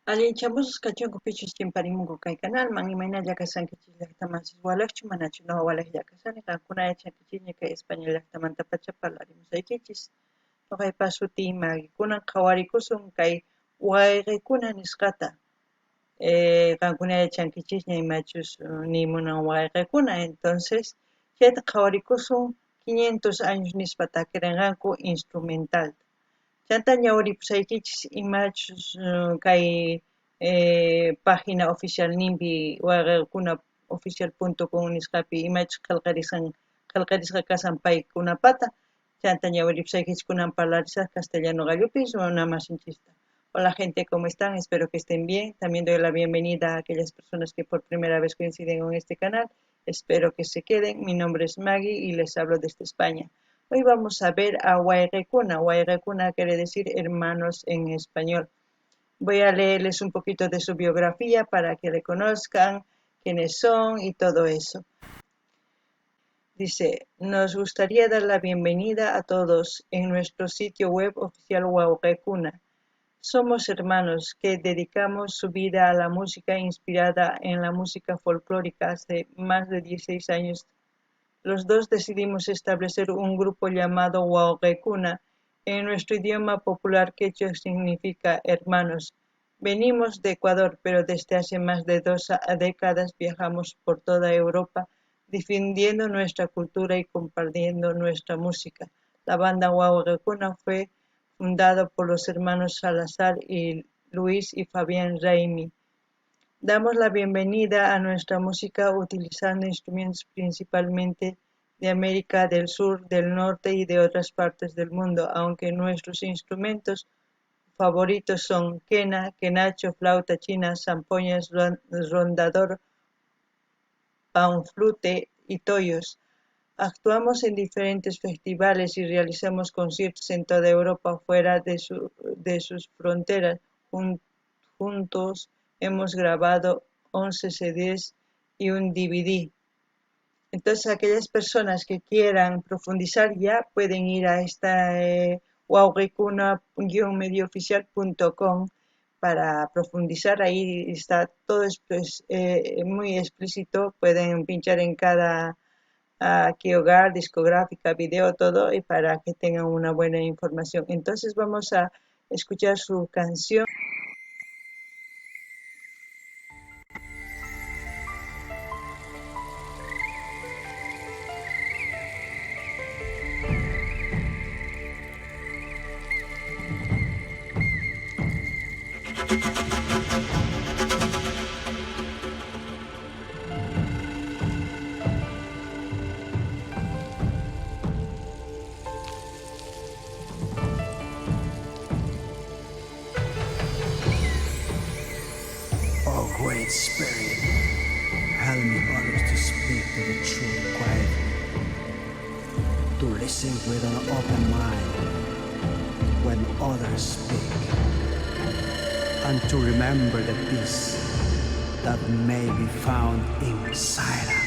Allinchamusqas kachunku pichus chimparimunku kay kanalman, imaynalla kashankichis llaqtamasis walejchu manachu noqa walejlla kashani, qankuna yachankichisña kay España llaqtamantapacha parlarimusaykichis. Noqaypa sutiy Maggie. Kunan qhawarikusun kay wayqekuna nisqata. Qankuna yachankichisña imachus nimunan wayqekuna. Entonces, chayta qhawarikusun 500 años nispa takirinqanku instrumental. Chanta ñawiripusaykichis imachus kay página oficial ninpi wayqekuna oficial.com nisqapi imachus qhelqarisqan qhelqarisqa kashan paykunapata. Chanta ñawiripusaykichis kunan parlarisaq castellano qallupi runa masinchista. Hola gente, ¿cómo están? Espero que estén bien. También doy la bienvenida a aquellas personas que por primera vez coinciden con este canal. Espero que se queden. Mi nombre es Maggie y les hablo desde España. Hoy vamos a ver a Wayqekuna. Wayqekuna quiere decir hermanos en español. Voy a leerles un poquito de su biografía para que le conozcan quiénes son y todo eso. Dice, nos gustaría dar la bienvenida a todos en nuestro sitio web oficial Wayqekuna. Somos hermanos que dedicamos su vida a la música inspirada en la música folclórica hace más de 16 años. Los dos decidimos establecer un grupo llamado Wayqekuna. En nuestro idioma popular quechua significa hermanos. Venimos de Ecuador, pero desde hace más de 2 décadas viajamos por toda Europa difundiendo nuestra cultura y compartiendo nuestra música. La banda Wayqekuna fue fundada por los hermanos Salazar y Luis y Fabián Raimi. Damos la bienvenida a nuestra música utilizando instrumentos principalmente de América del Sur, del Norte y de otras partes del mundo, aunque nuestros instrumentos favoritos son quena, quenacho, flauta china, zampoñas, rondador, panflute y tollos. Actuamos en diferentes festivales y realizamos conciertos en toda Europa fuera de sus fronteras. Juntos hemos grabado 11 CDs y un DVD. Entonces, aquellas personas que quieran profundizar ya pueden ir a esta wayqekuna-medioficial.com para profundizar. Ahí está todo muy explícito. Pueden pinchar en cada aquí hogar, discográfica, video, todo, y para que tengan una buena información. Entonces vamos a escuchar su canción. Oh, great spirit, help me always to speak to the truth quietly, to listen with an open mind when others speak, and to remember the peace that may be found in silence.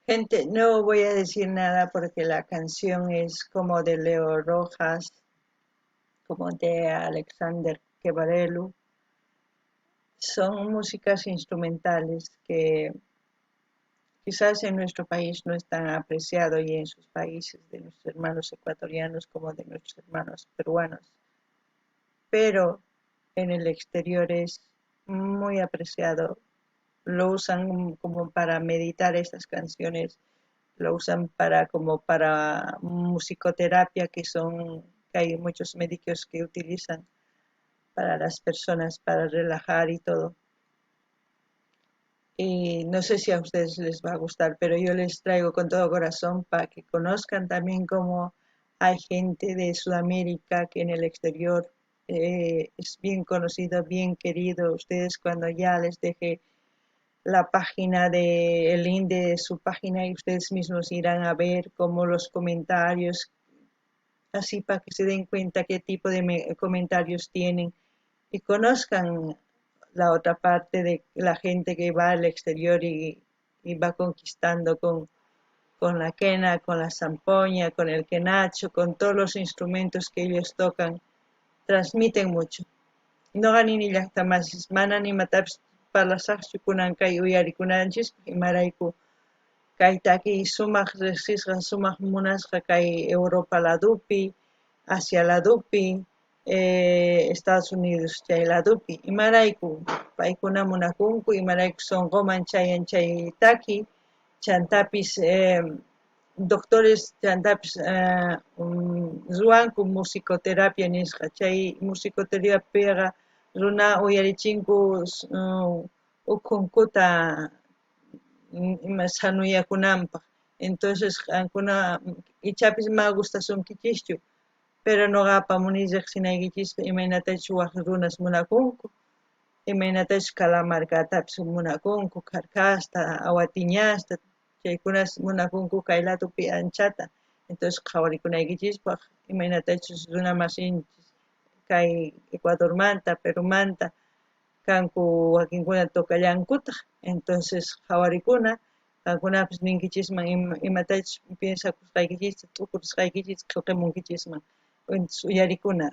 Gente, no voy a decir nada porque la canción es como de Leo Rojas, como de Alexander Quevarelu. Son músicas instrumentales que quizás en nuestro país no es tan apreciado y en sus países de nuestros hermanos ecuatorianos como de nuestros hermanos peruanos. Pero en el exterior es muy apreciado. Lo usan como para meditar estas canciones, lo usan como para musicoterapia, que hay muchos médicos que utilizan para las personas, para relajar y todo. Y no sé si a ustedes les va a gustar, pero yo les traigo con todo corazón para que conozcan también cómo hay gente de Sudamérica que en el exterior es bien conocido, bien querido. Ustedes cuando ya les deje la página de, el link de su página, y ustedes mismos irán a ver cómo los comentarios, así para que se den cuenta qué tipo de comentarios tienen y conozcan la otra parte de la gente que va al exterior y va conquistando con la quena, con la zampoña, con el quenacho, con todos los instrumentos que ellos tocan, transmiten mucho. No ganini llaqtamasis, mana ni matapis parlasaqchu kunan kay uyarikunanchis, imarayku kay taki sumaq riqsisqa, sumaq munasqa kay Europa ladupi, Asia ladupi, Estados Unidos chay ladupi. Imarayku paykuna munakunku, imarayku sunquman chayan chay taki, chantapis doctores chantapis ruwanku musicoterapia nisqa. Chay musicoterapiaqa runa uyarichinku ukhunkuta ima sanuyakunanpaq. Entonces qankuna ichapis ma gustasunkichischu, pero noqa apamuni riqsinaykichispa imaynatachus waj runas munakunku, imaynatachus Calamarcatapis munakunku, Kharkasta, Awatiñasta, chaykunas munakunku kay ladupi anchata. Entonces qhawarikunaykichispa imaynatachus runa masinchis kay Ecuadormanta, Perumanta kanku wakinkuna tocallankutaq. Entonces qhawarikuna, qankunapis ninkichisman imatachus piensakusqaykichista, t'ukurisqaykichista qillqamunkichisman. Entonces uyarikuna.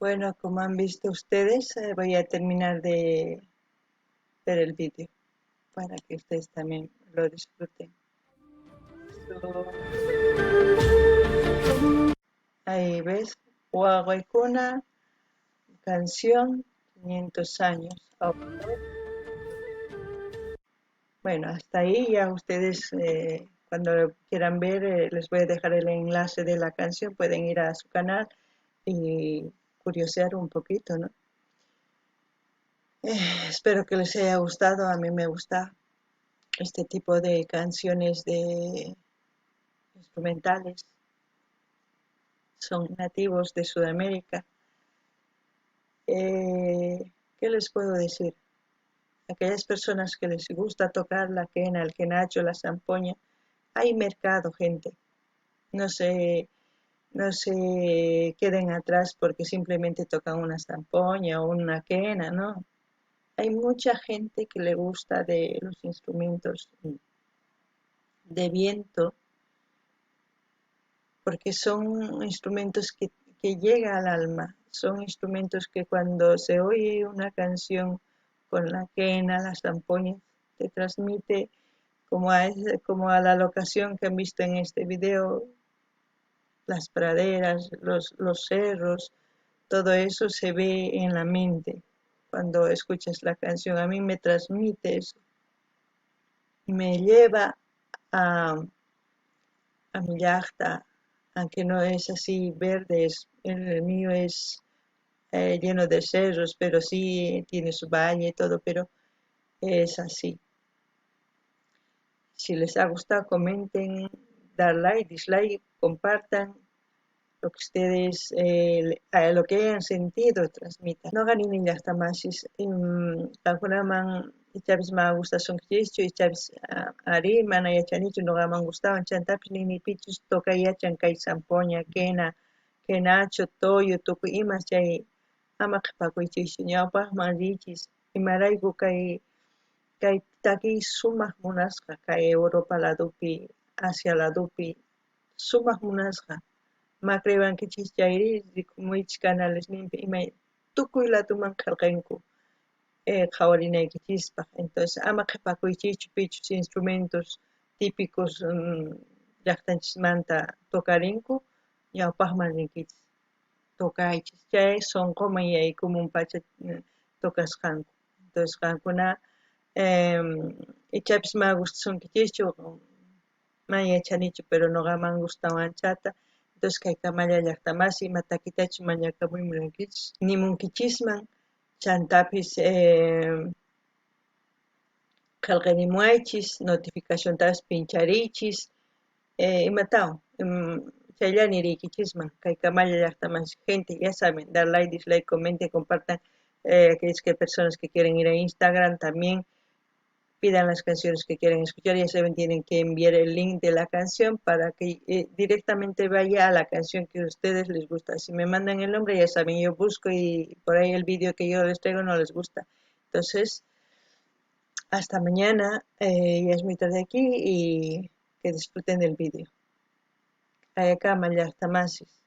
Bueno, como han visto ustedes, voy a terminar de ver el vídeo para que ustedes también lo disfruten. Ahí ves, Wawaycuna, canción, 500 años. Bueno, hasta ahí ya ustedes, cuando lo quieran ver, les voy a dejar el enlace de la canción, pueden ir a su canal y curiosear un poquito, ¿no? Espero que les haya gustado, a mí me gusta este tipo de canciones de instrumentales, son nativos de Sudamérica. ¿Qué les puedo decir? Aquellas personas que les gusta tocar la quena, el quenacho, la zampoña, hay mercado, gente. No se queden atrás porque simplemente tocan una zampoña o una quena, ¿no? Hay mucha gente que le gusta de los instrumentos de viento porque son instrumentos que llegan al alma, son instrumentos que cuando se oye una canción con la quena, las zampoñas, te transmite como a la locación que han visto en este video, las praderas, los cerros, todo eso se ve en la mente cuando escuchas la canción. A mí me transmite eso, me lleva a mi llajta, aunque no es así verde, el mío es lleno de cerros, pero sí tiene su valle y todo, pero es así. Si les ha gustado, comenten, dar like, dislike, compartan lo que ustedes lo que hayan sentido, transmitan. No ganin ni llajtamasis, qankunaman ichapis ma gustasunkichikchu, ichapis, ari, mana yachanichu, noqaman gustawan, chantapis ninipichus tocay yachan kay zampoña, quena, quenacho, toyo, tukuy imas chay ama qhipakuychikchu, ñawpaqman richis, imarayku kay takiy sumaq munasqa, kay Europa ladupi, Asia ladupi, sumaq munasqa. Ma creewankichis chayri, rikumuychis canales ninpi, imay tukuy laduman qhelqanku, qhawarinaykichispaq. Entonces, ama qhipakuychikchu pichus instrumentos típicos, llaqtanchismanta tocarinku, ñawpaqman rinkichis, tocaychis, chay sonqoman yaykumun pacha, tocasqanku. Entonces, qankuna, ichapis ma gustasunkichikchu, ma yachanichu, pero noqaman gustawan anchata. Entonces, kay kamalla llaqtamasi, ima takitachu mañakamuymunkichis, nimunkichisman, chantapis, qhelqanimuaychis, notificaciontapas pinchariychis, imatawan, chaylla niriykichisman, kay kamalla llaqtamasi. Gente, ya saben, dar like, dislike, comenten, compartan. Aquellas personas que quieren ir a Instagram también pidan las canciones que quieren escuchar, ya saben, tienen que enviar el link de la canción para que directamente vaya a la canción que a ustedes les gusta. Si me mandan el nombre, ya saben, yo busco y por ahí el vídeo que yo les traigo no les gusta. Entonces, hasta mañana, ya es muy tarde aquí y que disfruten del vídeo. Ayakama llaqtamasis.